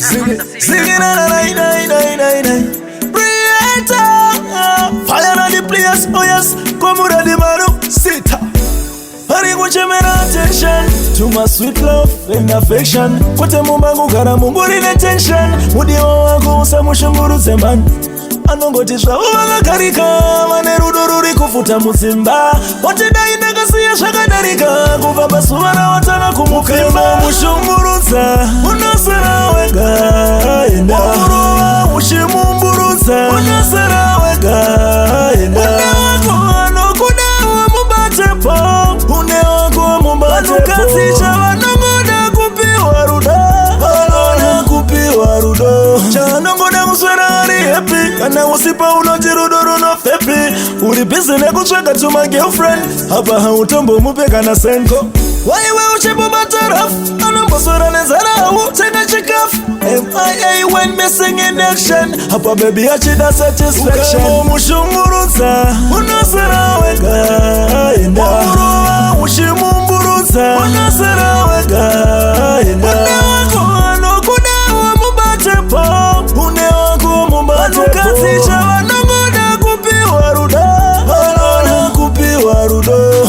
Singing na na na na na na na. Creator, fire on the place, oh yes, come ready maru sita. Ari kuchemera attention to my sweet love and affection. Kwete mumbangu kana munguri netension, mudiwa wako usamushungurudze man. Anongoti zvavo vakagarika, vane rudo ruri kufuta mudzimba. Wati dai ndakasiya zvakadarika, kubva pazuva rawatanga kumupfimba. Mushungurudza unosara wega, enda murova uchimumburudza, unosara wega, enda. Une wako anokuda mubatepo, une wako mubatepo. Vanhukadzi chavanongoda kupiwa rudo, vanoda kupiwa rudo, chavanongoda kuswera ari happy. Kana usipo unoti rudo runofepi, uri busy nekutsvaga tuma girlfriend, apa hautombomupe kana senko. Waiwe uchimbobata rafu, anomboswera nenzara, tenga chikafu. MIA, when missing in action, apa baby achida satisfaction. Mushungurudza unosara wega, enda murova uchimumburudza, unosara wega, enda. Une wako anokuda mubatepo, une wako mubatepo. Vanhukadzi chavanongoda kupiwa rudo, vanoda kupiwa rudo.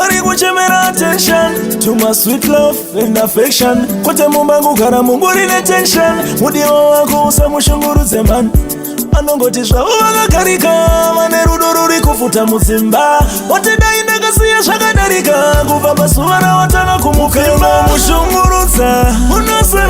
Ari kuchemera attention to my sweet love and affection. Kwete mumbangu kana munguri netension, mudiwa wako usamushungurudze man. Anongoti zvavo vakagarika, vane rudo ruri kufuta mudzimba. Wati dai ndakasiya zvakadarika, kubva pazuva rawatanga kumupfimba. Mushungurudza unosara